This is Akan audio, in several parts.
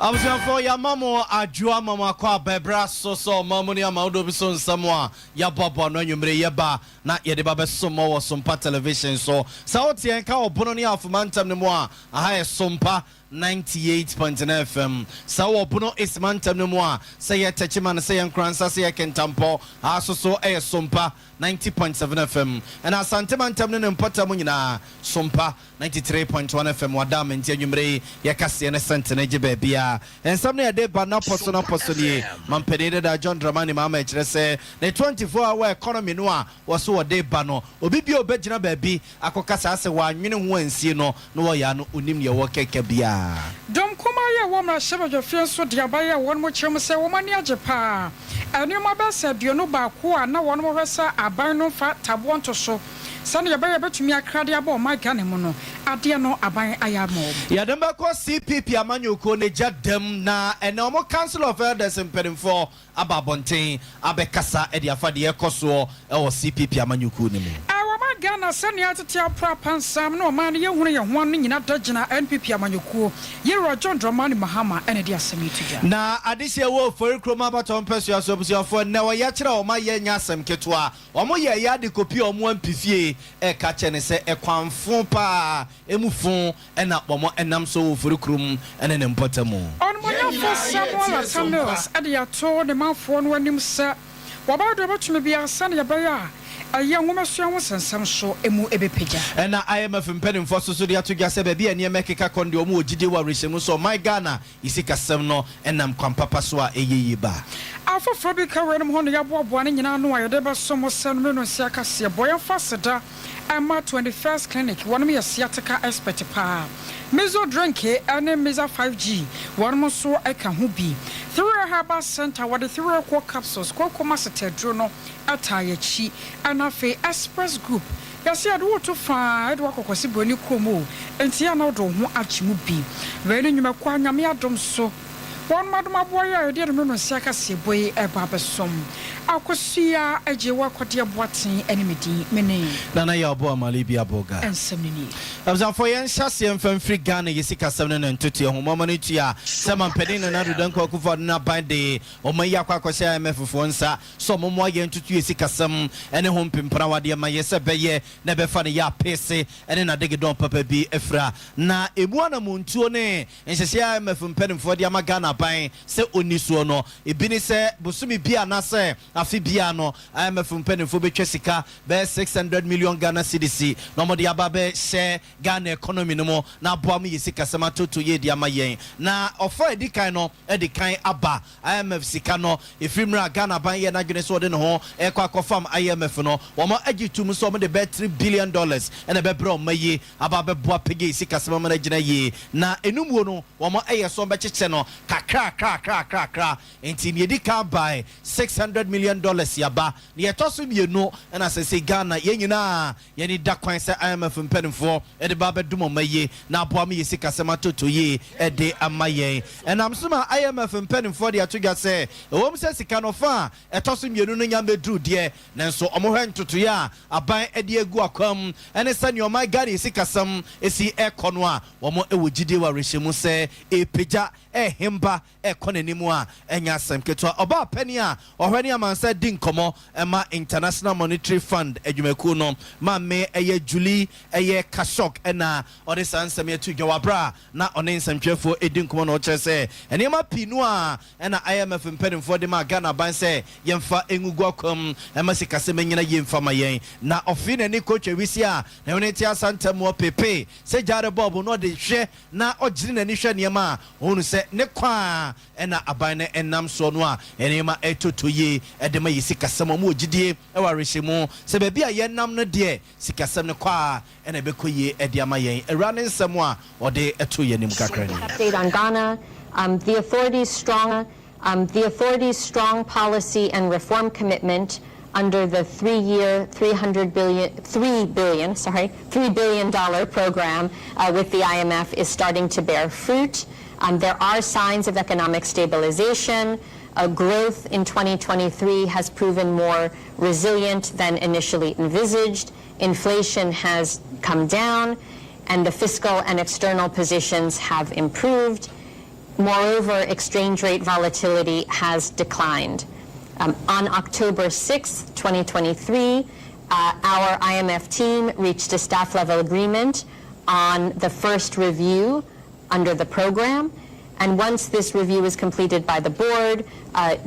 Abusuafoɔ, yɛama mo adwo, ama mo akɔ abɛbrɛ so sɛ ɔma mu ne ama wodɔ bi so nsɛm a yɛaboaboa no anwummere yɛba na yɛde ba bɛsom wɔ Sompa Television so. Sɛ woteɛ nka wɔ Bono ne Afoma ntam no mu a, aha yɛ Sompa 98.9 FM. Sɛ wɔ Bono East mantam no mu a, sɛ yɛ Tɛkyima no, sɛ yɛ Nkoransa, sɛ yɛ Kentampɔ, aha so so ɛyɛ Sompa 90.7 FM. Ɛna Asante mantam no ne mpɔtam nyinaa, Sompa 93.1 FM. Wada me nti anwummere yi yɛkaseɛ ne sɛntene gye baabia nsɛm no yɛde ba napɔ so napɔ so nie. Mampanin dada John Dramani Mahama kyerɛ sɛ ne 24 hour economy no a wɔso wɔde ba no, obi bi a obɛgyina baabi akɔka saa sɛ wɔanwene ho ansie no na wɔyɛ ano onim deɛ wɔkɛkɛ biara. Dɔm kuma yɛ wɔ mmarahyɛbadwafie nso de aba yɛ wɔn mo kyerɛ mu sɛ wɔn ani agye paa. Nneɛma bɛyɛ sɛ 21 a na wɔn hwɛ sɛ aban no fa taboɔ nto so sɛnea yɛbɛyɛ bɛtumi akra de abɔ ɔman Ghana mu no, adeɛ no aban ayɛ ama wɔn. Yɛde bɛkɔ CPP amanyɔkuo ne gya dam na ɛnɛ ɔmo Council of Elders mpanimfoɔ aba abɔnten abɛkasa de afa deɛ ɛkɔ soɔ ɛwɔ CPP amanyɔkuo no mu. Ɛwɔ Ghana sɛnea tete apra pansam na ɔman no yɛhunu yɛn ho ano nyina da gyina NPP amanyɔkuo yɛwura John Dramani Mahama ɛna de asɛm yi to dwa. Na adehyɛ wɔ Ofori Kurom abatɔ mpɛsua so, abusuafoɔ, nnɛ wɔyɛ kyerɛ ɔma yɛ nya asɛm ketewa. Ɔmo yɛ ɛyɛ ade kopi a ɔmo ampi fie ɛka kyɛ ne sɛ ɛkwanfo paa emu fo ɛna wɔn ɛnam so wɔ Ofori Kurom ɛne ne mpɔtam. Ɔnomonyafo Samuel Atta Mills ɛde ato ne manfoɔ no anim sɛ wɔbɛyɛ deɛ wɔbɛtumi biara sɛnea ɛbɛyɛ a ɛyɛ nwomasua ho nsɛnsɛm so emu ɛbɛpagya. Ɛna IMF mpanimfoɔ so so de ato dwa sɛ baabi a nneɛma ɛkeka kɔ no deɛ, ɔmo wɔ gyidie wɔ awerɛhyɛmu sɛ ɔman Ghana sikasɛm no ɛnam kwan papa so a ɛyɛ yie ba. Afoforɔ bi ka weinom ho no, yɛaboaboa no nyinaa no a yɛde bɛso mo sɛ no mmienu nsia kaseɛ bɔ. Yɛmfa seda ɛma 21st Clinic, wɔnom yɛ sciatica expert paa. Mizo Drink ɛne Miza 5G, wɔnom nso ɛka ho bi. Three Herbal Center, wɔde Three Core capsules kokoma setɛduro no ɛtaa yɛkyi. Ɛna afei Express Group, yɛsɛ yɛde woto faa ɛde wakɔkɔsi buroni kurom o, enti yɛ na wode wo ho agye mu bi. Wei no nnwumakuo a Nyame adom so wɔn adom aboa yɛ a yɛde ɛno no nsia kaseɛ bɔ yi ɛba abɛsom. Akosua agye wɔ akɔdeɛ boaten ɛne me din mene Nana yɛ ɔbɔ amale bi aboga. Ɛnsɛm no nie. Abusuafoɔ, yɛnhyɛ aseɛ mfa mfiri Ghana yɛ sikasɛm no ne ntotoeɛ ho mɔmɔ no tua sɛ mampanin Nana Addo Dankwa Akufo-Addo no aban de ɔma yi akɔ akɔhyɛ IMF foɔ nsa sɛ ɔmommoa yɛn ntoto yɛ sikasɛm ne ho mpemprawadeɛ ma yɛ sɛ bɛyɛ na ɛbɛfa no yɛ apese ne n'adegedɔn papa bi afira. Na emu anamontuo ne nhyehyɛeɛ a IMF mpanimfoɔ de ama Ghana aban sɛ ɔnni soɔ no, ebi ne sɛ bosome bi anaasɛ afe biara no, IMF mpanimfoɔ bɛtwa sika bɛyɛ 600 million Ghana cedis na wɔde aba bɛhyɛ Ghana economy no mu na aboa mu yɛ sikasɛm atoto yie de ama yɛn. Na ɔfa a ɛdi kan no de kan aba. IMF sika no, ɛfiri mmerɛ a Ghana aban yɛ n'adwene sɛ ɔde ne ho ɛkɔ akɔfam IMF no, wɔn agye tom sɛ wɔde bɛyɛ $3 billion ɛna ɛbɛbrɛ ɔma yi aba abɛboa pagye sikasɛm ama no agyina yie. Na enumuo no, wɔn ɛyɛ so wɔbɛkyekyɛ no kakra kakra kakra kakra. Nti nea ɛdi kan bae, $600 million yaba. Na yɛtɔ so mmienu ɛna sɛ Ghana yɛn nyinaa yɛne da kwan sɛ IMF mpanimfoɔ ɛde ba abɛdom ɔma yie na aboa ma yɛ sikasɛm atoto yie ɛde ama yɛn. Ɛnam so ma IMF mpanimfoɔ de ato dwa sɛ ɛwɔ mu sɛ sika no fa a ɛtɔ so mmienu no nya mbɛduru deɛ, nanso ɔmo hwɛ ntotoeɛ a aban ɛde agu akwam ɛne sɛnea ɔman Ghana yɛ sikasɛm esi ɛkɔ no a, wɔn ɛwɔ gyidie wɔ awerɛhyɛmu sɛ ɛpagya ɛhemba ɛkɔ n'anim a ɛnyɛ asɛm ketewa. Ɔbaa panyin a ɔhwɛ ne amansa di nkɔmɔ ɛma International Monetary Fund adwumakuo no, maame ɛyɛ Julie ɛyɛ Kashok, ɛna ɔde saa nsɛm yɛ to dwa wabra a na ɔne nsɛmtwerɛfoɔ ɛdi nkɔmɔ na ɔkyerɛ sɛ nneɛma pii no a ɛna IMF mpanimfoɔ de ma Ghana ban sɛ yɛmfa ngugu akwam ɛma sikasɛm nyina yie mfa ma yɛn. Na ɔfei n'ani kɔtwa wisi a na ɛwɔ ne ti asa ntam wɔ pepe sɛ gyaare bɔɔbo na ɔde hwɛ na ɔgyere n'ani hwɛ nneɛma a ɔhunu sɛ ne kwan a ɛna aban no ɛnam soɔ no a nneɛma ɛtoto yie ɛde ma yɛ sikasɛm. Ɔmo wɔ gyidie ɛwɔ arehyɛ mu sɛ baabi a yɛnam no deɛ, sikasɛm no kɔ a ɛna ɛbɛkɔ yie ɛde ama yɛn. Awura ne nsɛm a ɔde ɛto yɛn anim kakra ni. Update on Ghana. The authorities' strong policy and reform commitment under the 3-year, 300 billion, 3 billion, sorry, $3 billion program with the IMF is starting to bear fruit. There are signs of economic stabilization. Growth in 2023 has proven more resilient than initially envisaged. Inflation has come down, and the fiscal and external positions have improved. Moreover, exchange rate volatility has declined. On October 6, 2023, our IMF team reached a staff level agreement on the first review under the program. And once this review is completed by the board,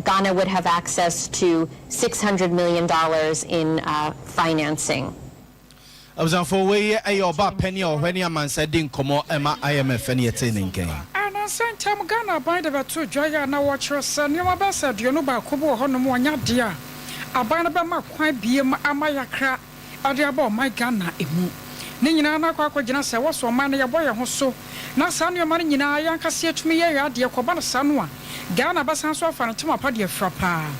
Ghana would have access to $600 million in financing. Abusuafo, wei ɛyɛ ɔba panyin a ɔhwɛ ne amansa di nkɔmɔ ɛma IMF ne yɛte ne nkɛn. Anansa ntam Ghana aban de bɛto dwa yi a na wɔkyerɛ sɛ nneɛma bɛsɛ 21 bi wɔ hɔnom, wɔnyɛ adeɛ a aban no bɛma kwan biem ama yakra ade aba ɔman Ghana emu. Ne nyinaa no akɔ akɔgyina sɛ wɔsɔ ɔman no yɛbɔ yɛn ho so na saa nneɛma no nyinaa yɛankasa yɛtumi yɛ yɛ adeɛ kɔba no saa no a, Ghana bɛsan so afa ne ntoma pa deɛ afira paa.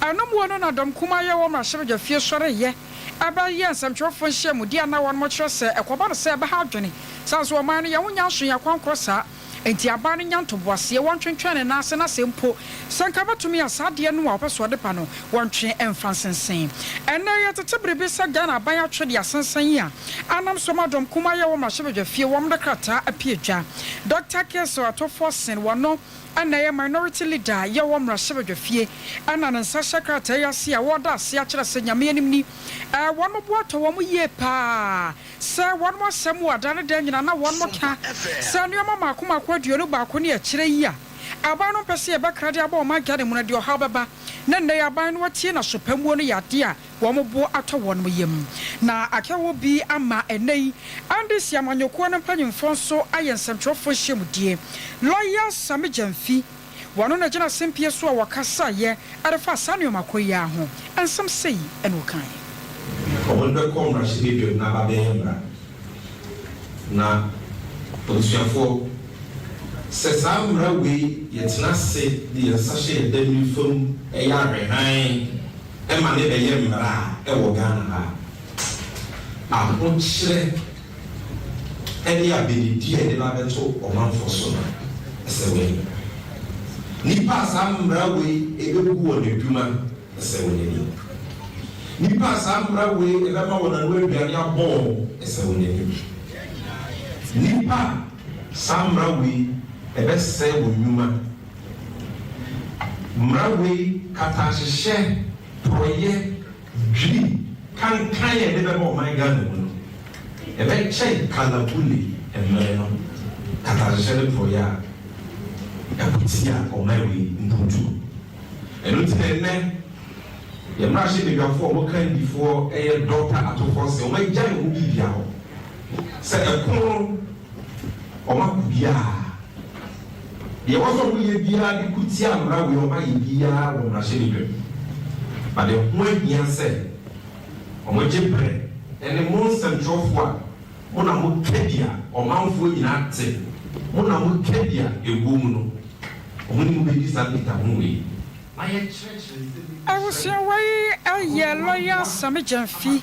Ɛnom wɔ no na dɔm kuma yɛ wɔ mmarahyɛbadwa fie sɔreyɛ ɛbɛyɛ nsɛmtwerɛfoɔ nhyiamudi a na wɔn kyerɛ sɛ ɛkɔba no sɛ ɛbɛha adwene san so ɔman no yɛn ho nya nso yɛn akwankorɔ saa, nti aban no nya ntoboaseɛ, wɔntwentwɛn ne nan ase na sɛ mpo sɛ nka bɛtumi a, saa adeɛ no a wɔpɛ so ɔde pa no, wɔntwe mfa nsensɛn. Ɛnɛ yɛtete biribi sɛ Ghana aban atwe de asensɛn yi a anam so ma dɔm kuma yɛ wɔ mmarahyɛbadwa fie wɔn de krataa apie dwa. Dr Cassiel Ato Forson, wɔno ɛna ɛyɛ minority leader yɛwɔ mmarahyɛbadwa fie, ɛna ne nsa hyɛ krataa yi ase a wɔda ase akyerɛ sɛ Nyame anim ni, wɔn mo bo atɔ wɔn yie paa sɛ wɔn mo asɛm wɔ ada ne dan nyinaa na wɔn mo ka sɛ nneɛma mako mako 21 ne akyerɛ yi a aban no mpɛ sɛ yɛbɛkra de aba ɔman Ghana mu no, deɛ ɔhaw bɛba na nnɛ yɛ aban no atie na sopamuo no yɛ adeɛ a wɔn bo atɔ wɔn yam na akɛwɔ bi ama. Ɛnɛ yi NDC amanyɔkuo no mpanyinfoɔ nso ayɛ nsɛmtwerɛfoɔ nhyiamudie. Lawyer Sammy Gyamfi, wɔn na gyina sempie so a wɔkasaeɛ ɛrefa saa nneɛma kɔ yi ho nsɛm sei ɛna ɔkan. Ɔmo bɛkɔ mmarahyɛbadwam na aba bɛyɛ mmara. Na abusuafoɔ, sɛ saa mmara wei yɛtena ase de yɛn nsa hyɛ yɛn dam nifa mu ɛyɛ ahwɛhan ɛma ne bɛyɛ mmara a ɛwɔ Ghana ha, ahokyerɛ ɛne abɛdidi a yɛde ba bɛto ɔmanfoɔ so no, ɛsɛ w'ani. Nipa a saa mmara wei ɛbɛgu wɔn adwuma, ɛsɛ wɔn ani. Nipa a saa mmara wei ɛbɛma wɔn ano aduane abɔ wɔn, ɛsɛ wɔn ani. Nipa a saa mmara wei ɛbɛsɛe wɔn nnwuma, mmara wei katahyehyɛ, porɔyɛ, dwiri kankan yɛ de bɛbɔ ɔman Ghana mu no, ɛbɛkyɛn kalabule mmerɛ no katahyehyɛ ne porɔyɛ a ɛko tia ɔman wei mpuntu. Ɛno nti na nnɛ yɛn mmarahyɛbadwafoɔ a wɔka ndifoɔ ɛyɛ Dr Ato Forson, wɔn agya ne ho biribia hɔ sɛ ɛko no wɔn ako biara deɛ wɔsɔ wɔn yɛ biara de ko tia mmara wei, wɔn ayɛ biara wɔ mmarahyɛbadwam, but ɛho ahia sɛ wɔn gye brɛ ɛne mo nsɛmtwerɛfoɔ a mo na mo ka bi a ɔmanfoɔ nyinaa te, mo na mo ka bi a ɛwɔ mu no, wɔn ne mo bɛdi saa nkitaho wei na yɛkyerɛkyerɛ nsɛm bi. Abusua, wei ɛyɛ lawyer Sammy Gyamfi,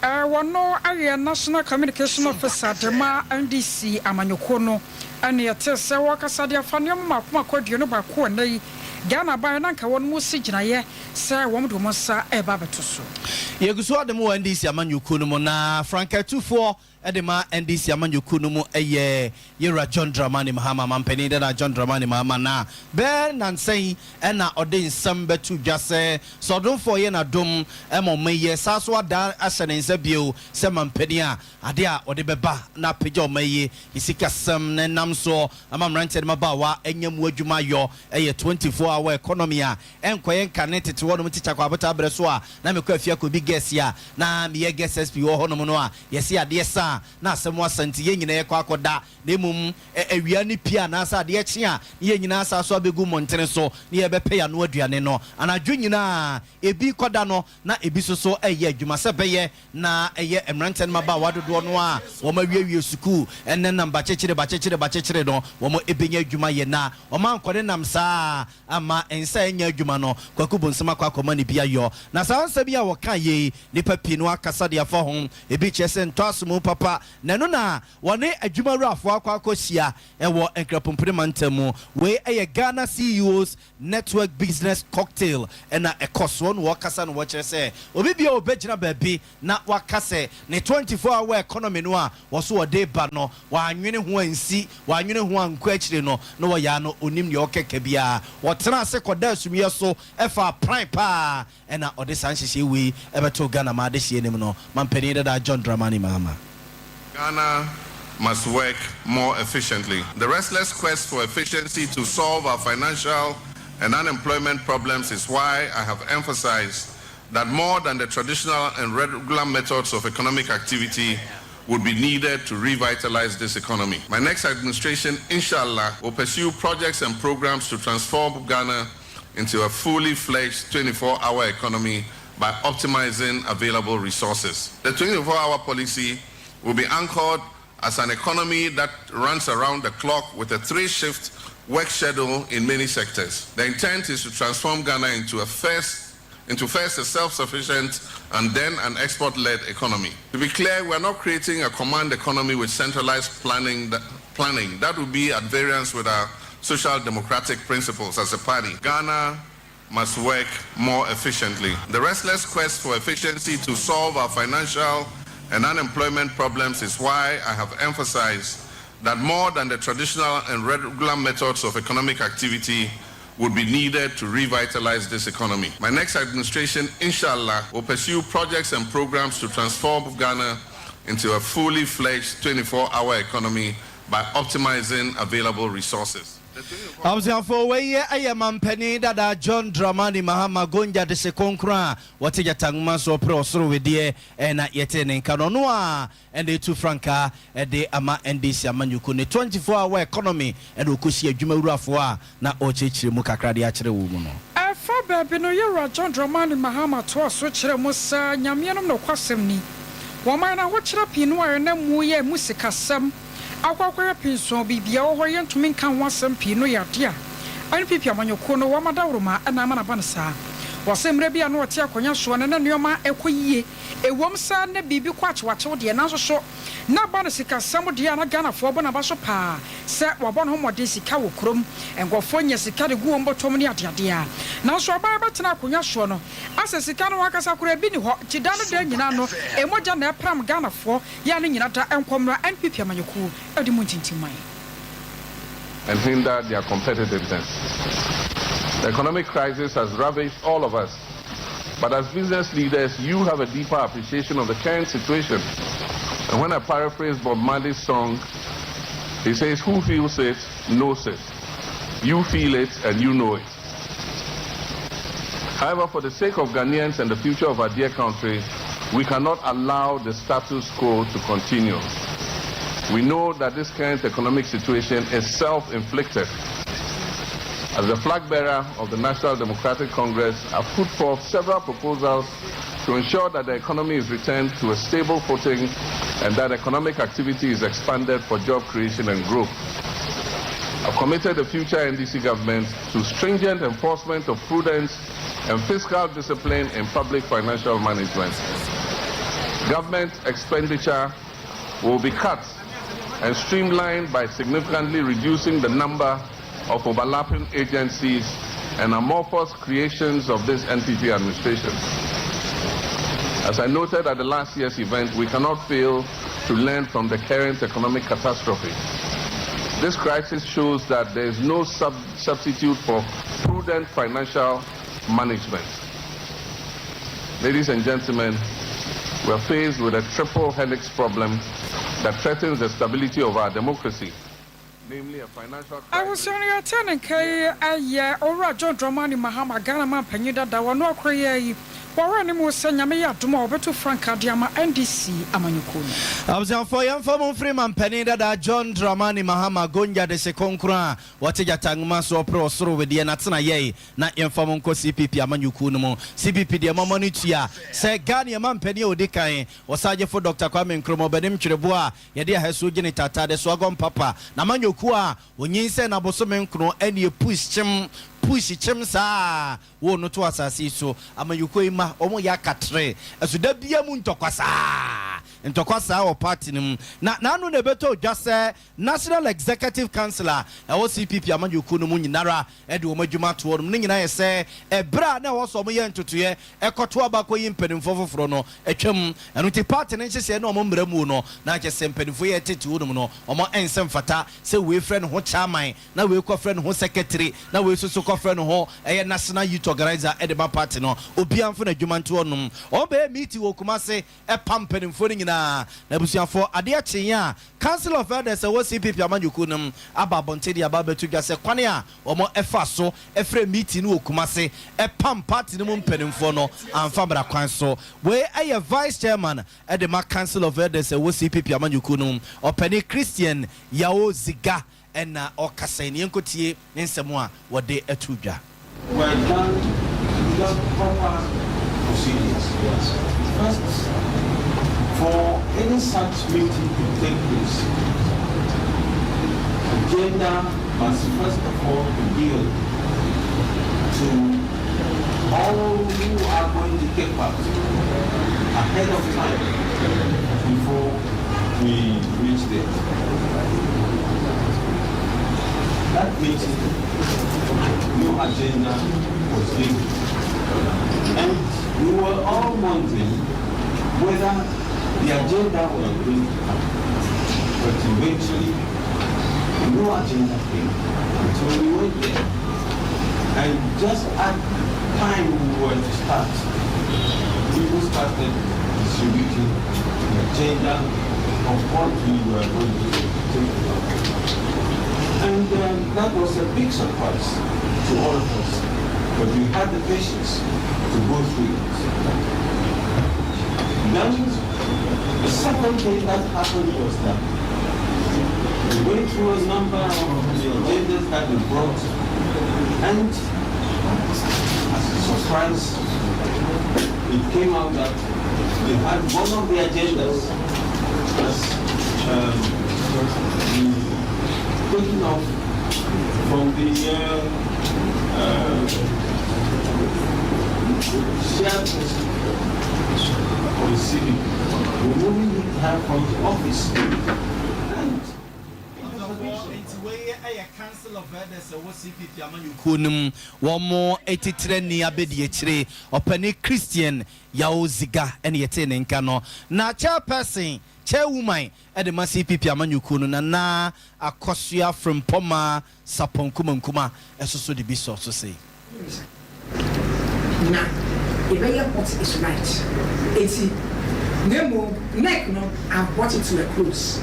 wɔno ayɛ national communication officer de ma NDC amanyɔkuo no, ɛne yɛte sɛ wɔkasa de afa nneɛma mako mako 21 ɛnɛ yi Ghana aban na nka wɔn mu si gyinaeɛ sɛ wɔn de wɔn nsa ɛreba abɛto so. Yɛgu so ade mu wɔ NDC amanyɔkuo no mu, na frankatufoɔ de ma NDC amanyɔkuo no mu ɛyɛ yɛwura John Dramani Mahama, mampanin dada John Dramani Mahama, na bɛɛ nansa yi ɛna ɔde nsɛm bɛto dwa sɛ ɔdomfoɔ yɛ n'adom ɛma ɔma yɛ saa so ada ahyɛ ne nsa bio sɛ mampanin a, ade a ɔde bɛba na apagya ɔma yi sikasɛm na nam so ama mmeranteɛ no mabaawa anya mu adwuma yɔ ɛyɛ 24 hour economy a ɛnkɔyɛ nkane tete hɔnom tikya kɔ abota berɛ so a na mekɔ afie akɔbi gɛs a na meyɛ guest SP wɔ hɔnom no a, yɛse adeɛ sa a na asɛm asa, nti yɛn nyinaa yɛkɔ akɔda, na mmom awia ne pie anaasɛ adeɛ kye a, ne yɛn nyinaa sa so abɛgu mmɔntene so ne yɛbɛpɛ yɛano aduane no anadwo nyinaa, ebi kɔda no na ebi nso so ɛyɛ adwuma sɛ bɛyɛ na ɛyɛ mmeranteɛ no mabaawa dodoɔ no a wɔn awiewie sukuu ɛnɛ nam bakyekyere bakyekyere bakyekyere no, wɔn ebɛnya adwuma yɛ na wɔn ankɔne nam saa. ama nsa a ɛnyɛ adwuma no, Kwaku Bonsam akɔ akɔma no bi ayɔ. Na saa nsɛm yi a wɔka yei, nnipa pii no akasa de afa ho. Ebi kyerɛ sɛ ntɔ asom papa, na ɛno na wɔne adwumawurafoɔ akɔ akɔhyia wɔ Nkrapompene mantam mu. Wei yɛ Ghana CEOs Network Business Cocktail na ɛkɔ soɔ na wɔkasa na wɔkyerɛ sɛ obi biara a ɔbɛgyina baabi na waka sɛ ne 24 hour economy no a wɔso wɔde ba no wannwene ho ansi, wannwene ho ankɔ akyire no na wɔyɛ a no ɔnim deɛ ɔkɛka biara. Wɔtenaa ase kɔdaa sumiiɛ so faa pran paa na ɔde saa nhyehyɛe wei bɛtoo Ghana ma adehyeɛ anim no, Mampanin dada John Dramani Mahama. Ghana must work more efficiently. The restless quest for efficiency to solve our financial and unemployment problems is why I have emphasized that more than the traditional and regular methods of economic activity would be needed to revitalize this economy. My next administration, inshallah, will pursue projects and programs to transform Ghana into a fully fledged 24-hour economy by optimizing available resources. The 24-hour policy will be anchored as an economy that runs around the clock with a three-shift work schedule in many sectors. The intent is to transform Ghana into first a self-sufficient and then an export-led economy. To be clear, we are not creating a command economy with centralized planning. Planning. That would be at variance with our social democratic principles as a party. Ghana must work more efficiently. The restless quest for efficiency to solve our financial and unemployment problems is why I have emphasized that more than the traditional and regular methods of economic activity would be needed to revitalize this economy. My next administration, inshallah, will pursue projects and programs to transform Ghana into a fully fledged 24-hour economy by optimizing available resources. Abusuafo, wei yɛ mampanin dada John Dramani Mahama Gonja de se kronkron a wɔte gyata nwoma so ɔpere ɔsoro wedeɛ ɛna yɛte ne nka no. Ɔno a ɛna etu frankaa ɛde ama NDC amanyɔkuo ne 24 hour economy ɛna ɔkɔsi adwumawurafoɔ a na ɔrekyerɛkyerɛ mu kakra de akyerɛ wɔ mu no. Ɛfa baabi no, yɛwura John Dramani Mahama toa so kyerɛ mu sɛ nyameɛnom nokwasɛm ni, wɔman no ahokyerɛ pii no a ɛnam mu yɛ mu sikasɛm akɔ akɔyɛ pii nso biribia wɔ hɔ yɛntumi nka ho asɛm pii no yɛ ade a NPP amanyɔkuo no wɔma dawuroma ɛna ama naba no saa. Wɔsɛ mmerɛ bi a na ɔte akonnwa soɔ no na nneɛma ɛkɔ yie, ɛwom sɛ na biribi kɔ akyewakyew deɛ, nanso so na ba no sikasɛm deɛ a na Ghanafoɔ bɔ n'aba so paa sɛ wabɔ ne ho mmɔden, sika wɔ kurom, nkurɔfoɔ nya sika de gu wɔn bɔtɔm ne adeadeɛ a. Nanso ɔbaa bɛtena akonnwa soɔ no, asɛ sika no wankasa koraa bi ni hɔ, nti da no da nyinaa no ɛmogya na ɛpram Ghanafoɔ yɛ a no nyina da nkɔmmra NPP amanyɔkuo ɛde mu ntintimman. And hinder their competitiveness. The economic crisis has ravaged all of us. But as business leaders, you have a deeper appreciation of the current situation. And when I paraphrase Bob Marley's song, he says, "Who feels it, knows it." You feel it and you know it. However, for the sake of Ghanaians and the future of our dear country, we cannot allow the status quo to continue. We know that this current economic situation is self-inflicted. As the flag bearer of the National Democratic Congress, I've put forth several proposals to ensure that the economy is returned to a stable footing and that economic activity is expanded for job creation and growth. I've committed the future NDC government to stringent enforcement of prudence and fiscal discipline in public financial management. Government expenditure will be cut and streamlined by significantly reducing the number of overlapping agencies and amorphous creations of this NPP administration. As I noted at the last year's event, we cannot fail to learn from the current economic catastrophe. This crisis shows that there is no substitute for prudent financial management. Ladies and gentlemen, we are faced with a triple helix problem that threatens the stability of our democracy, namely a financial crisis. Abusua no, yɛte ne nka yi ɛyɛ Owura John Dramani Mahama, Ghana man panyin dada. Wɔno akora yɛ yi wɔwerɛ ne mu sɛ Nyame yɛ adom a wɔbɛto frankaa de ama NDC amanyɔkuo no. Abusuafoɔ, yɛmfa mo mfiri mampanin dada John Dramani Mahama Gonja de se kronkron a wɔte gyata nwoma so ɔpere ɔsoro wedeɛ natena yɛi na yɛmfa mo nkɔ CPP amanyɔkuo no mu. CPP deɛ, mɔmɔ no tua sɛ Ghana mampanin a ɔdi kan, Ɔsagyefo Dr Kwame Nkrumah, ɔbɛnim twerɛboɔ a yɛde ahɛsoɔ gye ne tata de so agɔm papa na amanyɔkuo a onyin sɛ n'abosome nkron ɛne push kyem Push kyem saa wo no to asase yi so amanyɔkuo yi ma wɔn yɛ akatere ɛso da bia mu ntɔkwa saa ntɔkwa saa wɔ party no mu. Na n'ano na ɛbɛtɔ dwa sɛ National Executive Council a ɛwɔ CPP amanyɔkuo no mu nyinara de wɔn adwuma ato hɔnom. Ne nyinaa yɛ sɛ ɛberɛ a na ɛwɔ sɛ wɔyɛ ntotoeɛ kɔto aba kɔyi mpanimfoɔ foforɔ no atwam. Ɛno nti party no nhyehyɛeɛ ne wɔn mmara mu no, na kyerɛ sɛ mpanimfoɔ yi a ɛtete hɔnom no, wɔn nsɛ mfata sɛ wei frɛ ne ho chairman na wei kɔfrɛ ne ho secretary na wei nso so kɔfrɛ ne ho ɛyɛ National Youth Organiser de ma party no. Obiara mfa n'adwuma nto hɔnom. Wɔbɛyɛ meeting wɔ Kumase ɛpam mpanimfoɔ no nyinaa. Na abusuafoɔ, adeɛ kyeeɛ a, Council of Elders a ɛwɔ CPP amanyɔkuo no mu aba abɔnten de aba abɛto dwa sɛ kwan a wɔfaa so frɛɛ meeting no wɔ Kumase pam party no mu mpanimfoɔ no amfa mmara kwan so. Wei yɛ Vice Chairman de ma Council of Elders a ɛwɔ CPP amanyɔkuo no mu, Ɔpanin Christian Yao Ziga na ɔrekasa yi. Na yɛnkɔtie ne nsɛm a wɔde ato dwa. Were done without proper procedures. First, for any such meeting to take place, agenda must first of all be given to all who are going to take part ahead of time before we reach there. That meeting, no agenda was given. And we were all wondering whether the agenda was going to come. But eventually, no agenda came until we went there. And just at the time we were to start, people started distributing the agenda of what we were going to take about. And that was a big surprise to all of us. But we had the patience to go through it. Then the second thing that happened was that we went through a number of the agendas that we brought, and as a surprise, it came out that we had one of the agendas as the taking off from the chairperson of the city, removing her from the office. And Nti wei yɛ Council of Elders ɛwɔ CPP amanyɔkuo no mu wɔn titenani abɛdi akyire, Ɔpanin Christian Yao Ziga ɛne yɛtee ne nka no. Na chairperson, chairwoman ɛde ma CPP amanyɔkuo no, Nana Akosua Frimpɔma Sapɔn Kumankuma, ɛso so de bi sɔ so sei. Na yɛbɛyɛ what is right. Eti na mmom NEC no, I've brought it to a close.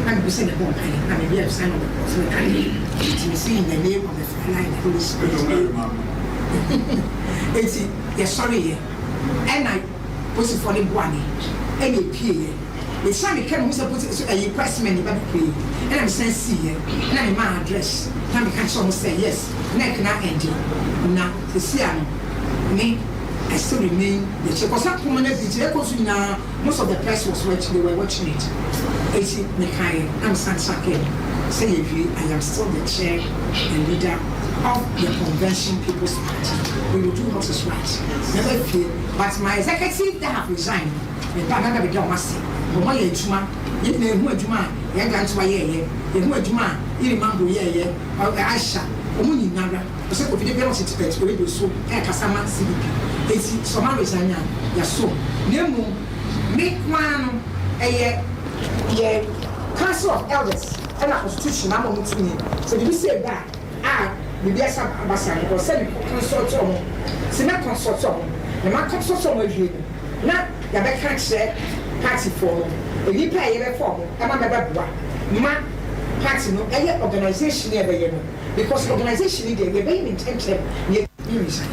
Na mebu sɛ mebɔ mpaeɛ na meyɛ sign of the cross na kae. Nti mese, "In the name of the Father and the Holy Spirit, amen." Eti yɛsɔreyɛ ɛna posifoɔ no boa me ɛna epieɛ. Mesan meka me ho sɛ posi so ɛyi pressmen ba bebree ɛna mesan siiɛ ɛna mema address na meka kyerɛ ɔmo sɛ yes, NEC na ɛnde na sisi ano me, I still remain the chair kɔsa poma no bi nti ɛkɔ so nyinaa. Most of the press was watching, they were watching it. Eti mekaeɛ na mesan kyerɛ sɛ yɛwie, I am still the chair and leader of the Convention People's Party. We will do what is right. Never fear. But my executive that have resigned, meba na bɛda ɔmo ase. Ɔmo ayɛ adwuma. Yɛn nyinaa ehu adwuma a yɛn grantewa yɛɛyɛ, yɛhu adwuma a Iri Mambo yɛɛyɛ, Aisha, ɔmo nyinara ɔsɛ Kofi de biara ɔte tɛ radio so ɛɛkasa ma CPP. Eti sɛ ɔmo resign a, yɛasom. Na emu me koraa no, ɛyɛ yɛ Council of Elders ɛna constitution ama ɔmo tumi sɛ biribi sɛ eba a biribi asa abasa no because sɛ mekɔ consult ɔmo, sɛ mɛ consult ɔmo na ma consult ɔmo awie no, na yɛabɛka kyerɛ partyfoɔ no enipa a yɛbɛfa ɔmo ɛma mɛbɛboa ma party no ɛyɛ organisation yɛ bɛyɛ no, because organisation ni deɛ yɛbɛyɛ ne ntɛntɛm na yɛ resign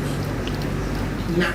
na.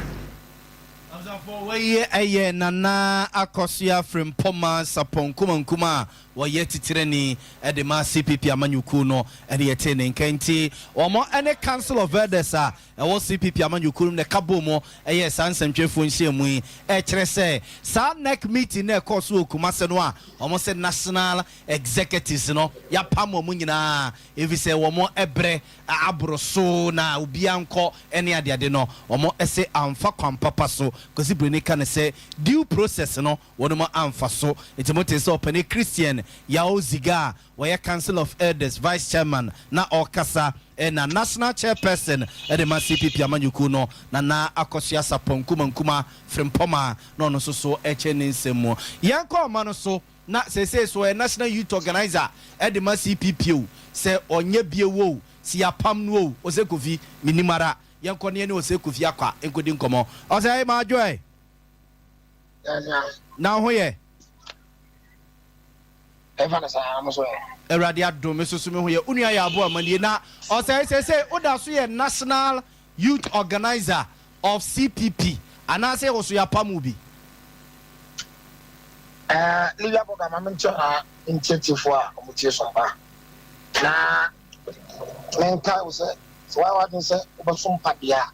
Abusuafoɔ, wɔyi ɛyɛ Nana Akosua Frimpɔma Sapɔn Kumankuma a. wɔyɛ titenani de ma CPP amanyɔkuo no ne yɛtee ne nka. Nti wɔn ne Council of Elders a ɛwɔ CPP amanyɔkuo no mu na ɛka bɔɔ mu yɛɛ saa nsɛntwerɛfoɔ nhyiamu yi. Ɛkyerɛ sɛ saa NEC meeting no a ɛkɔɔ so wɔ Kumase no a wɔn se National Executives no yɛapam wɔn nyinaa efisɛ wɔn brɛ aboro so na obiara nkɔ ne adeade no, wɔn se amfa kwan papa so. Kwasi Broni ka no sɛ due process no wɔnom amfa so. Nti motee sɛ ɔpanin Christian Yao Ziga a ɔyɛ Council of Elders Vice Chairman na ɔrekasa na National Chairperson de ma CPP amanyɔkuo no, Nana Akosua Sarpong Nkumankuma Frimpong na ɔno nso so rekyɛ ne nsɛm mu. Yɛnkɔ ɔma no so na seesei so ɔyɛ National Youth Organiser de ma CPP o, sɛ ɔnyɛ bio o, sɛ yɛapam no o, Osei Kofi, mennim ara. Yɛnkɔ na yɛne Osei Kofi Akwa nkɔdi nkɔmmɔ. Osei, Madwo ɛ? Na wo ho yɛ? Ɛmfa no saa, mo so ɛ? Awurade adom, me nso so me ho yɛ. Wo nua yɛ aboa ma nie. Na ɔsɛe seesei woda so yɛ National Youth Organiser of CPP anaasɛ wo so yɛapam wo bi? Ɛɛ, Livia Boga, ma menkyɛ na mentie atiefoɔ a wɔtie so mpa. Na menkae wo sɛ, sɛ woayɛ w'adwene sɛ wobɛsom pa deɛ a,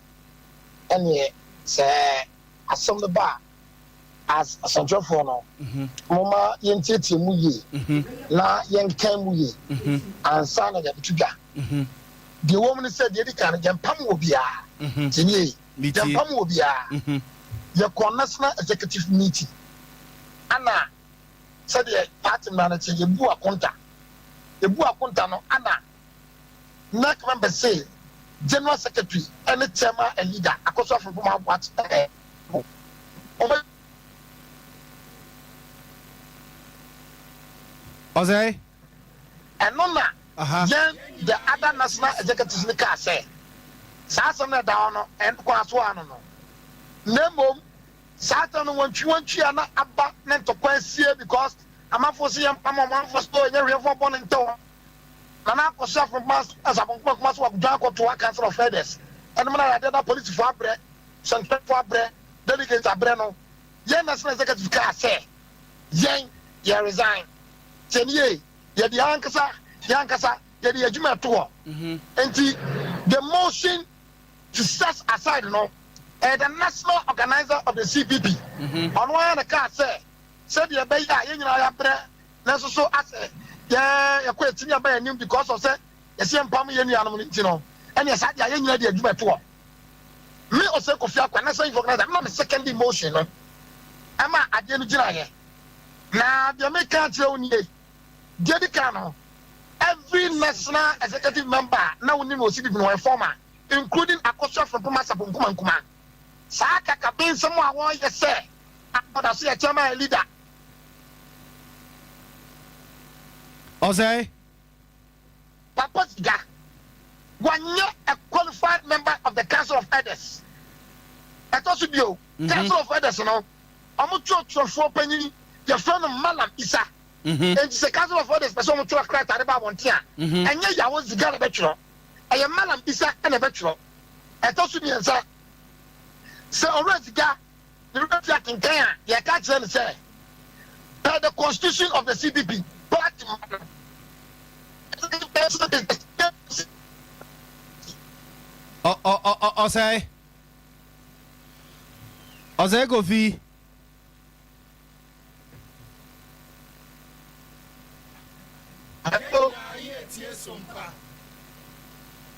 ɛneɛ sɛ asɛm no ba a, as asɛntwerɛfoɔ no, momma yɛntietie mu yie na yɛnkan mu yie ansa na yɛabɛto dwa. Deɛ ɛwɔ mu ne sɛ, deɛ ɛdi kan no, yɛmpam wɔ biara. Tie nie, yɛmpam wɔ biara. Yɛkɔɔ National Executive Meeting, ana sɛdeɛ party mmara no teɛ, yɛbu akonta. Yɛbu akonta no, ana NEC members se General Secretary ne Chairman and Leader Akosua Frimpong Aboakye wɔn. Ɔsɛe. Ɛno na yɛn the other national executives no kaa sɛ saa asɛm no a ɛda hɔ no ɛno kwan so ara no no na mmom saa asɛm no wɔntwi wɔntwi a na aba ne ntɔkwa asie because amanfoɔ se yɛmpam wɔn amanfoɔ se oh ɛnyɛ hwee mfa bɔne nkyɛ wɔn. Nana Akosua Frimpong Asafo Nkrumah Kumasi Wakudwan akɔtoa Council of Elders ɛnom na yadeɛ na polisifoɔ abrɛ, sɛntwerɛfoɔ abrɛ, delegates abrɛ no, yɛn National Executive kaa sɛ yɛn yɛ resign. Tie me yie, yɛde yɛn ankasa yɛn ankasa yɛde yɛn adwuma ɛto hɔ. Nti the motion to set aside no ɛyɛ the National Organizer of the CPP ɔno ara na kaa sɛ sɛdeɛ ɛbɛyɛ a yɛn nyinaa yɛabrɛ Nanso so asɛ yɛ yɛkɔ akyi ne yɛba yɛn anim because of sɛ yɛsɛ yɛmpam yɛn nuanom no nti no, ɛneɛ saa deɛ a yɛn nyinaa de adwuma ɛto hɔ. Me Osei Kofi Akwa, National Youth Organizer, me na me second motion no ɛma adeɛ no gyinaeɛ. Na deɛ meka akyerɛ wo nie, deɛ di kan no, every national executive member a na wonim no wɔ CPP no wɔyɛ former, including Akosua Frimpong Asafo Nkumah Nkumah. Saa kakabensɛm a wɔyɛ sɛ ɔda so yɛ chairman and leader, Ɔsɛe. Papa Ziga wanyɛ a qualified member of the Council of Elders. Ɛtɔ so bio, Council of Elders no, wɔn twerɛtwerɛfoɔ panyin, yɛfrɛ no Mallam Isa. Enti sɛ Council of Elders pɛ sɛ wɔtwerɛ krataa de ba abɔnten a, ɛnyɛ Yawo Ziga na ɛbɛtwerɛ, ɛyɛ Mallam Isa na ɛbɛtwerɛ. Ɛtɔ so mmiɛnsa, sɛ Owura Ziga Ne werɛ fi akenkan a yɛka kyerɛ no sɛ per the constitution of the CPP party ma no executive council is the state Ɔsɛe. Ɔsɛe Kofi. Hello.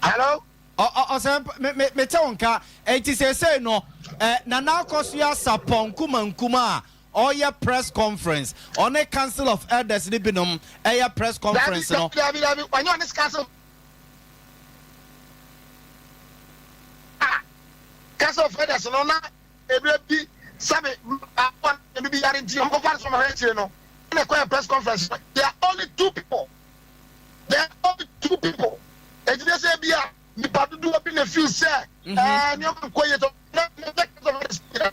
Hello. Ɔ ɔ ɔsɛ me me mete wo nka. Enti seesei no ɛ Nana Akosua Sarpong Nkumah Nkumah a ɔreyɛ press conference, ɔne Council of Elders no binom ɛyɛ press Dabi, conference no. dabi, dabi, ɔnyɛ ɔne Council a Council of Elders no na ebire bi sɛbe baako a mmienu bi yare nti wɔkɔfa no so ma hwɛ akyire no ɛna ɛkɔyɛ press conference no. There are only two people. There are only two people. Eti ne sɛ bi a nipa dodoɔ bi na fi sɛ ɛɛ nneɛma nkɔ yie tɔ na na sɛ kasa fɛ na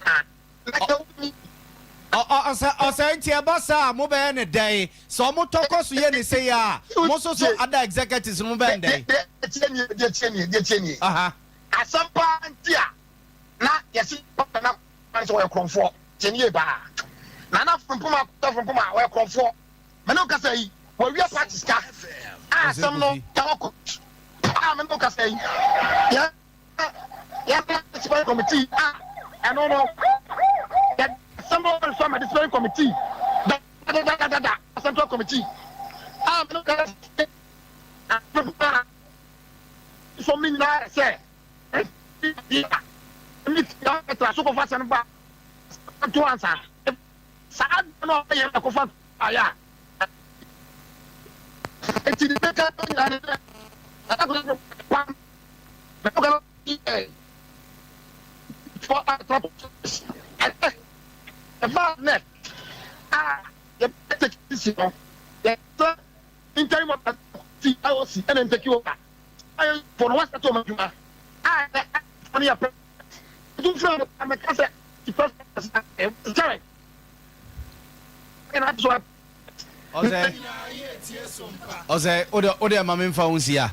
na kɛ wonni. Ɔsɛ ɔsɛ nti ɛba saa a mobɛyɛ ne dɛn? Sɛ ɔmo tɔ kɔ so yɛ ne sei a, mo nso so other executives no mobɛyɛ ne dɛn? Deɛ tie nie, deɛ tie nie, deɛ tie nie. Asɛm paa nti a na yɛsi papa na kwan sɛ ɔyɛ korɔmfoɔ. Tie nie paa. Nana Frimpong Akoto Frimpong a ɔyɛ korɔmfoɔ. Me ne wo kasa yi, wawia party sika a asɛm no ɛwɔ court a me ne wo kasa yi. Yɛn yɛn disciplinary committee a ɛno no yɛ asɛm no nso ama disciplinary committee dadadadada central committee a me ne wo kasa yi. Nsɛm no nyinaa yɛ sɛ ɛmi tia ɛtra so kɔfa asɛm ba to ansa saa adeɛ no a ɔyɛ na kɔfa ayɛ a eti ne bɛka no nyinaa ne sɛ ɛna kwan na ɔka no yɛ fɔ atra ɛnɛ ɛfa nɛ a yɛbɛ tɛkisi si no yɛ interim ti IOC ɛna ntɛki over IOC fo no wɔasɛte wɔn adwuma a ɛnɛ fo no yɛ pɛ ɛtu fura no amɛka sɛ ti pɛ sɛ ɛna so. Ɔsɛ ɔsɛ wode wode ma memfa wo nsia,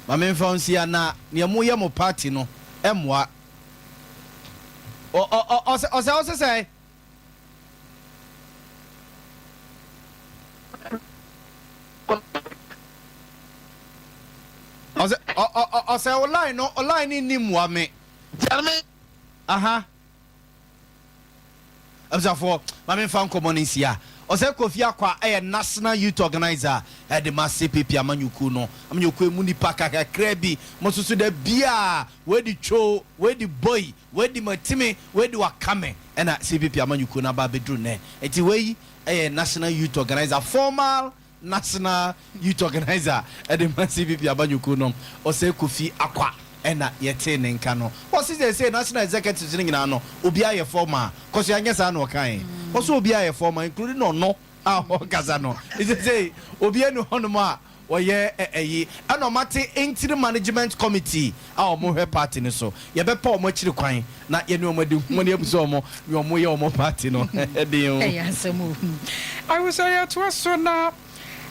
ma memfa wo nsia na nea moyɛ mo party no ɛmmoa. Ɔsɛ ɔsɛ ɔsɛ sɛ ɔsɛ ɔsɛ o line no, o line no nni mmoa me. Jeremy. Aha. Abusuafoɔ, ma memfa nkɔmmɔ no nsia. Ɔsɛ Kofi Akwa ɛyɛ National Youth Organizer ɛde ma CPP amanyɔkuo no. Amanyɔkuo mu nipa kakra bi. Mo nso so da bia wɔadi two, wɔadi boy, wɔadi matimi, wɔadi wakame ɛna CPP amanyɔkuo no aba abɛduru nnɛ. Nti wei ɛyɛ National Youth Organizer, formal National Youth Organizer ɛde ma CPP amanyɔkuo no, Ɔsɛ Kofi Akwa ɛna yɛtee ne nka no. Wɔsi sɛ sɛ national executives no nyinaa no, obiara yɛ former. Kɔso yɛanyɛ saa na ɔkae. Wɔsɛ obiara yɛ former, including ɔno a ɔkasa no. Ɛsɛ sɛ obiara ni hɔnom a wɔyɛ ɛyi ɛna ɔmate interim management committee a wɔn hwɛ party no so. Yɛbɛpɛ wɔn akyiri kwan na yɛne wɔn adi nkɔmmɔ ne abusa wɔn ne wɔn yɛ wɔn party no ɛden o. Ɛyɛ asɛm o. Awusa yɛtoa so na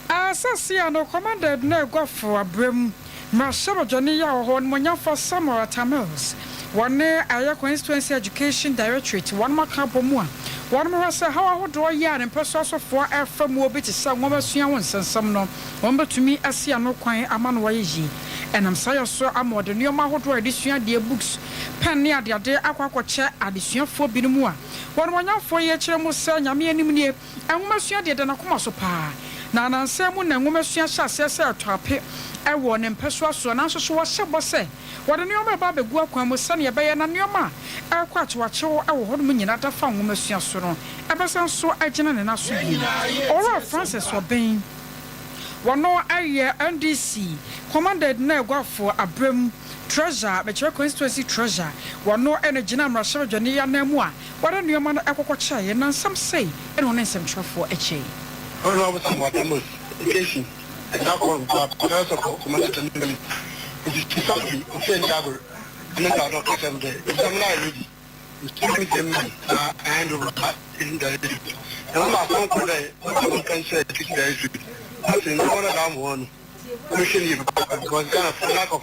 asase a no commander na aguafo abrɛm mmarahyɛbadwani yɛ wɔ hɔ nomonyamfo Samuel Atta Mills, wɔne ɛyɛ Constituency Education Directorate wɔn aka abɔ mu a wɔn hwɛ sɛ haw ahodoɔ yɛ a ne mpɛ so asɔfoɔ ɛfa mu obi te sɛ nwoma sua ho nsɛnsɛm no, wɔn bɛtumi asi ano kwan ama no wɔayɛ yie. Ɛnam saa yɛ so ama ɔde nneɛma ahodoɔ a yɛde sua adeɛ, books, pen ne adeade akɔ akɔkyɛ adesuafoɔ binom a wɔn wɔnyamfoɔ yi akyerɛ mu sɛ Nyame anim nie, nwoma sua deɛ da n'akoma so paa, na anansɛm mu na nwoma sua hyɛ aseɛ sɛ ɛtɔ ape ɛwɔ ne mpɛ so asoɔ. Nanso so wɔhyɛ bɔ sɛ wɔde nneɛma ɛba abɛgu akwan mu sɛnea ɛbɛyɛ na nneɛma a ɛrekɔ akyewakyew ɛwɔ hɔnom nyinaa da fa nwoma sua so no ɛbɛsan so agyina ne nan so bio. Owura Francis Ɔbɛn, wɔno ɛyɛ NDC commander na aguafo abrɛm treasurer, mekyerɛ constituency treasurer, wɔno ɛna gyina mmarahyɛbadwani anan mu a wɔde nneɛma no ɛkɔkɔ kyɛeɛ na nsɛm sei ɛna ɔne nsɛmtwerɛfoɔ akyɛ. Honorable Samuel Amos, education, ɛda kɔ first of all, commander Tamil. Nti sisa bi, ofe ndagor, ɛne nda ɔdɔ kɛsɛm dɛ, exam na ayɛ ready. Nti mi na hand over in directorate. Ɛna ma asɛm kɔ dɛ, ɔmo kan sɛ education directorate. Ase na wɔn da mo hɔ no, wɔhwɛ ne yie papa because Ghana for lack of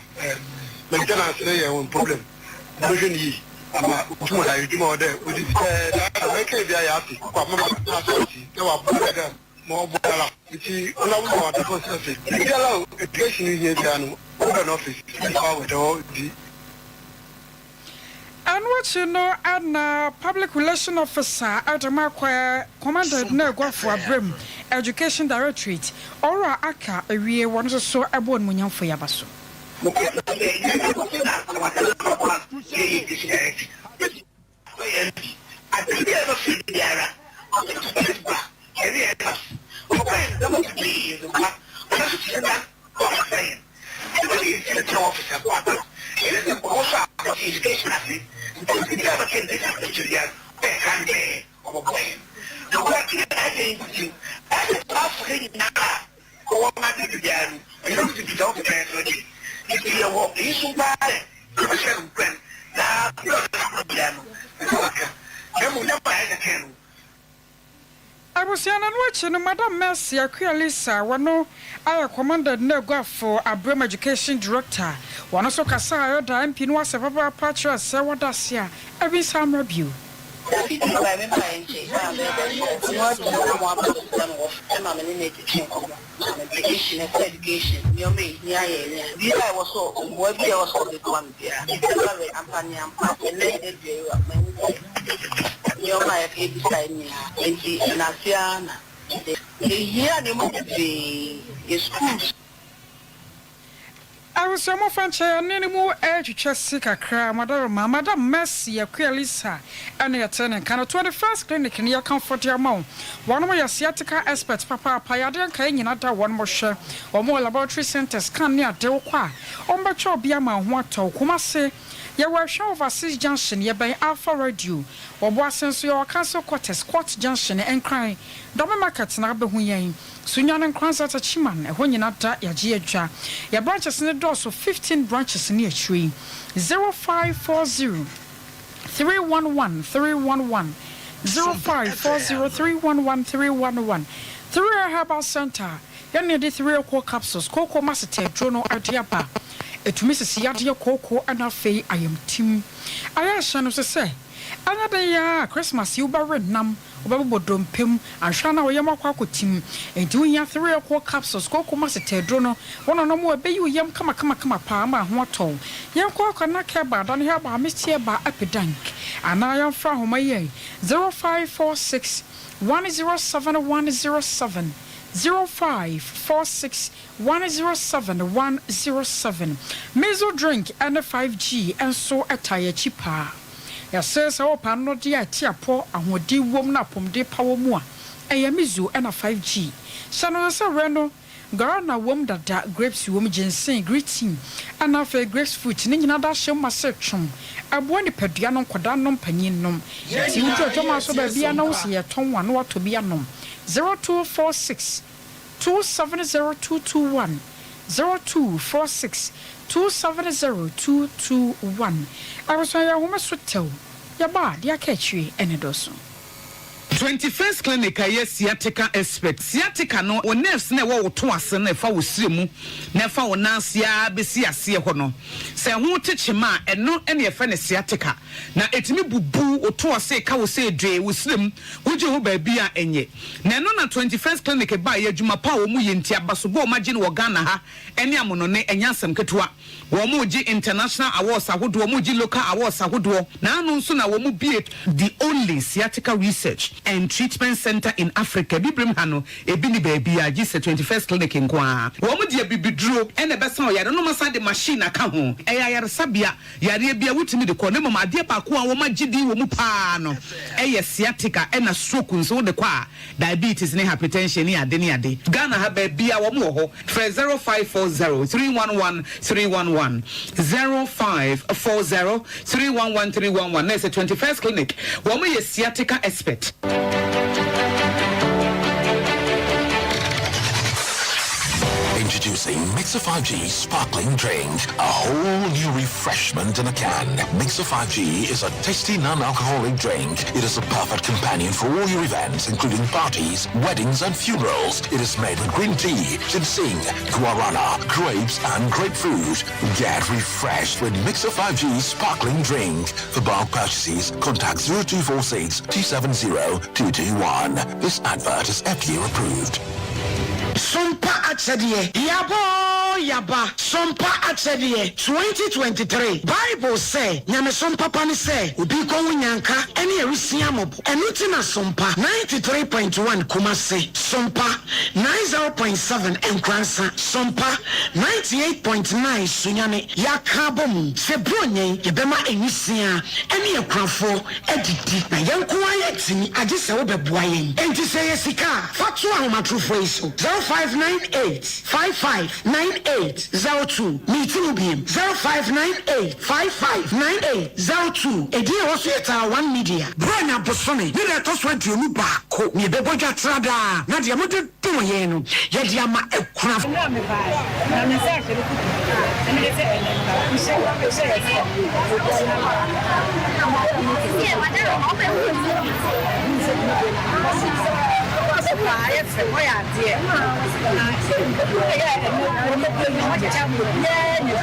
maintenance ne yɛ wɔn problem. Wɔhwɛ ne yie ama otum da edwuma wɔ dɛ odi ɛɛ mɛka bi ayɛ ase kɔ ama ma ase ase na wabɔ dɛ ma ɔbɔ ara nti ɔna wo ma wadafo sɛ sɛ biara o education hia biara no wobɛ no office fa wɔ dɛ hɔ di. Ɛno akyi no ɛna Public Relation Officer ɛde ma akɔ commander na aguafo abrɛm Education Directorate, ɔwura aka awie, wɔn nso so ɛbɔ onimonyamfo yaba so. Abusua no akyi no, Madam Mercy Akualisa, wɔno ayɛ commander na aguafo abrɛm Education Director, wɔno nso kasa a ɛda MP no asɛ papaapa kyerɛ sɛ wɔda ase a ɛbi nsa mmra bio. Afe bi bae, mebae nkyɛe a bɛyɛ dɛ ɔno ara na na waba abɛsra me wɔ fie ma me ne no atwetwe nkɔmmɔ. Ma me education, ɛfa education, nneɛma a ehia yɛn ne ade. Biribi a ɛwɔ sɛ mmoa bi a ɛwɔ sɛ ɔde boa me biara. December rɛ, ampa ne ampa, ɛnnɛ da dua yi a, mahu sɛ nneɛma a yɛbisae nyinaa, enti nnansa yi ara na mede. Ehia nneɛma bebree, yɛ schools. Abusua mofa nkyɛ yɛne no mu retwitwa si kakra Madaroma Madam Mercy Akua Lisa ɛna yɛtee ne nka no 21st Clinic no yɛkamfo de ama wo wɔnom yɛ sciatica expert papaapa yadeɛ nkaeɛ nyina da wɔnom hwɛ wɔn wɔ laboratory centers scan ne ade wokɔ a wɔn bɛtwa obi ama wo ho atɔ wo Kumasi yɛwɔ Ɛhwɛ Overseas Junction yɛbɛn Alpha Radio wɔ Boase nso yɛwɔ Council Quarters Court Junction Nkran Dɔme Market na wobɛhu yɛn Sunyani Nkoranza Techiman ɛhɔ nyina da yagye adwa. Yɛ branches no dɔɔso 15 branches ne akyire yi. 0540 311 311 0540 311 311 Three Herbal Centre yɛne yɛde Three Cocoa Capsules kooko masete aduro no de aba. Ɛtumi sisi yadeɛ kooko ɛna afei ayamtim. Ayɛ ahyɛ no so sɛ ɛnyɛ den ara a Christmas yi wobɛwe nam Wobɛbobɔ dompe mu anhwɛ a na wo yam akɔ akɔtim. Enti wohia Threacoal capsules, kooko masete aduro no. Wo nananom a ɛbɛyi wo yam kamakamakama paa ama ho atɔ wo. Yɛnkɔ Akwanak Herbal, Adane Herbal, Misty Herbal, Epidank. Anaa yɛmfrɛ ahoma yi ɛ, 0546 107 107, 0546 107 107. Mizo drink ne 5G nso taa yɛn akyi paa. Yɛse sɛ wopɛ anonɔdeɛ a ɛte apɔ, ahoɔden wom na apɔmuden pa wɔ mu a, ɛyɛ Mizo ɛna 5G. Hyɛ no nso sɛ werɛ no, guarana wom dada, grapes wom, ginseng, green tea, ɛna afei grapes fruit ne nyinaa da ahyɛ mu ma sɛ twom. Ɛboa nipadua no, nkwadaa nnom, panyin nnom. Yɛn Nti wodu nyinaa adwamaa yɛ so baabiara atiesom na wo pa. se yɛtɔn a na woatɔ bi anom. 0246 270221 0246 270221 Abusua yɛn home so tɛw, yɛba a deɛ aka akyire ɛne dɔso. 21st Clinic a ɛyɛ sciatica expert. Sciatica no, wo nerves no a ɛwɔ wo to ase no a ɛfa wo srɛ mu na ɛfa wo nan ase ara bɛsi aseɛ hɔ no, sɛ ɛho te kyema a, ɛno na yɛfrɛ no sciatica. Na ɛtumi bubu wo to ase, ka wo sɛ dwee, wo srɛ mu, wogye ho baabi a ɛnyɛ. Na ɛno na 21st Clinic baeɛ, adwuma pa a wɔn yɛ nti, abasobɔ a wɔagye no wɔ Ghana ha ne amonone, ɛnyɛ asɛm ketewa. Wɔregye international awards ahodoɔ, wɔregye local awards ahodoɔ, na ano nso na wɔbue the only sciatica research and treatment centre in Africa, Abibirem ha no, ebi nni baabiara gye sɛ 21st Clinic nko ara. Wɔde abibiduro na ɛbɛsa ɔyare no, na wɔasan de machine aka ho. Ɛyɛ ayaresabea, yareɛ biara wotumi de kɔ, na mmom adeɛ baako a wɔagye din wɔ mu pa ara no yɛ sciatica ɛna stroke nso wode kɔ a, diabetes ne hypertension ne ade ne ade. Ghana ha baabiara wɔn wɔ hɔ. Frɛ 0540 311 311, 0540 311 311 na ɛsɛ 21st Clinic. Wɔn yɛ sciatica expert. Introducing Mixer 5G Sparkling Drink, a whole new refreshment in a can. Mixer 5G is a tasty non-alcoholic drink. It is a perfect companion for all your events, including parties, weddings and funerals. It is made with green tea, ginseng, guarana, grapes and grapefruit. Get refreshed with Mixer 5G Sparkling Drink. For bulk purchases, contact 0246 270 221. This advert is FDA approved. Sompa Akyɛdeɛ, Yaba oo yaba, Sompa Akyɛdeɛ, 2023 Bible sɛ, Nyamesom papa ne sɛ obi rekɔhu nyanka ne awisiaa mmɔbɔ. Ɛno nti na Sompa 93.1 Kumasi, Sompa 90.7 Nkoransa, Sompa 98.9 Sunyani yɛaka abɔ mu sɛ Buronya yi yɛbɛma nwisiaa ne akunafoɔ adidi. Na yɛn nko ara yɛntumi, agye sɛ wobɛboa yɛn. Enti sɛ ɛyɛ sika a, fa to ahomatorofoɔ yi so, 0598 55 98 02. Meti mu biem, 0598 55 98 02. Edin a ɛwɔ so yɛ Taa One Media. Buronya bosome ne da ɛtɔ so 21 na yɛbɛbɔ dwa tra daa, na deɛ mode dom yɛn no, yɛde ama akunafo. Mmerɛ a mebaeɛ, na me nsa rehyɛ me kutu, na mede sɛ ɛnnɛ mehyɛ hyɛɛ sɛ paa, ayɛ fɛ, moayɛ adeɛ. Na ɛyɛ a ɛno wɔbɛpɛ bi wɔakyekyɛ ama obiara anya bi.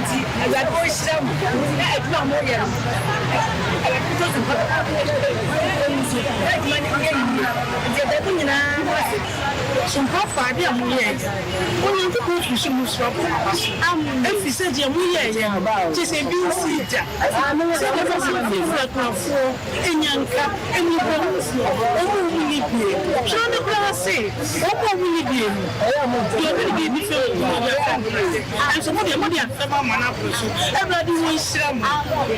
Nti Awurade ɔnhyira mo na adwuma a moyɛ no Awurade ntɔ so mpa ɛmu so na adwuma no nyɛ yie. Nti yɛda mo nyinaa mo ase. Sompaafo, ade a moyɛe no, Onyankopɔn firi soro mu soro abɔ mo aba so, ɛfiri sɛ deɛ moyɛeɛ no, kyerɛ sɛ ebi nsii da, sɛdeɛ ɛbɛyɛ sɛ mofirafira akunafoɔ, nnyanka, mmɔborɔhunufoɔ, wɔn a wɔnni bie. Twerɛ no koraa se, Wɔn a wɔnni bie no, deɛ ɔde ne biribi fɛm no, ɔde afɛm no ase. Nanso mo deɛ, mode afɛm ama no aboro so. Awurade ɔnhyira mo.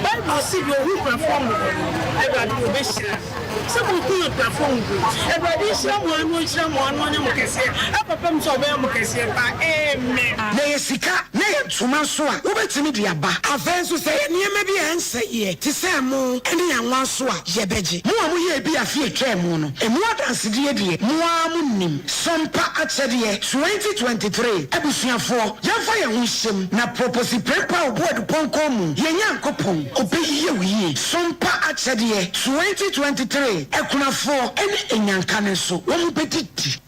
Bible se, Deɛ ɔhu akunafoɔ mmɔbɔ no, Awurade ɔbɛhyira no. Sɛ mohu akunafoɔ mmɔbɔ yi. Awurade nhyira mo ara na ɔnhyira mo ara na ɔnyɛ mo kɛseɛ ɛkɔpem sɛ ɔbɛyɛ mo kɛseɛ paa. Amen. Na ɛyɛ sika na ɛyɛ ntoma nso a, wobɛtumi de aba. Afei nso, sɛ ɛyɛ nneɛma bi a ɛnsɛeɛ te sɛ ɛmo ne anwa nso a, yɛbɛgye. Mo a moyɛɛ bi afe a ɛtwaa mu no, emu adansedie deɛ, mo ara monim. Sompa Akyɛdeɛ 2023 Abusuafoɔ, yɛmfa yɛn ho nhyɛm na Proposi Prempeh Obuadu Pɔnkɔ mu, yɛn Nyankopɔn, ɔbɛyɛ wo yie. Sompa Akyɛdeɛ 2023 Akunafoɔ ne Anyanka no nso, wɔbɛdidi.